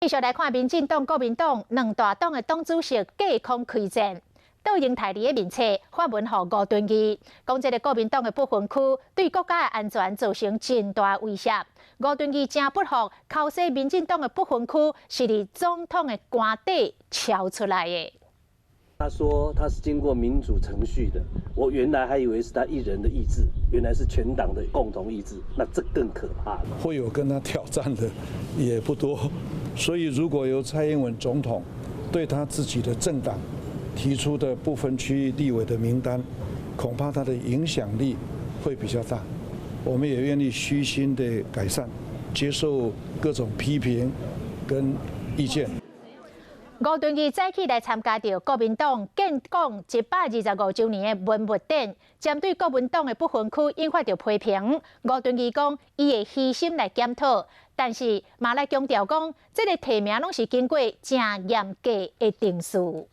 繼續來看民進黨、國民黨兩大黨的黨主席隔空開戰。杜英台佇咧面冊發文予吳敦義，講這个國民黨的不分區對國家的安全造成真大威脅。吳敦義誠不服，剾洗民進黨的不分區是佇總統的官邸敲出來的。他說他是經過民主程序的，我原來還以為是他一人的意志，原來是全黨的共同意志，那這更可怕。會有跟他挑戰的也不多。所以，如果由蔡英文總統對他自己的政黨提出的不分區立委的名單，恐怕他的影響力會比較大。我們也願意虛心的改善，接受各種批評跟意見。吳敦義早起來參加著國民黨建黨125週年的文物展，針對國民黨的不分區引發著批評。吳敦義講，伊會虛心來檢討，但是嘛來強調講，這个提名攏是經過誠嚴格的程序。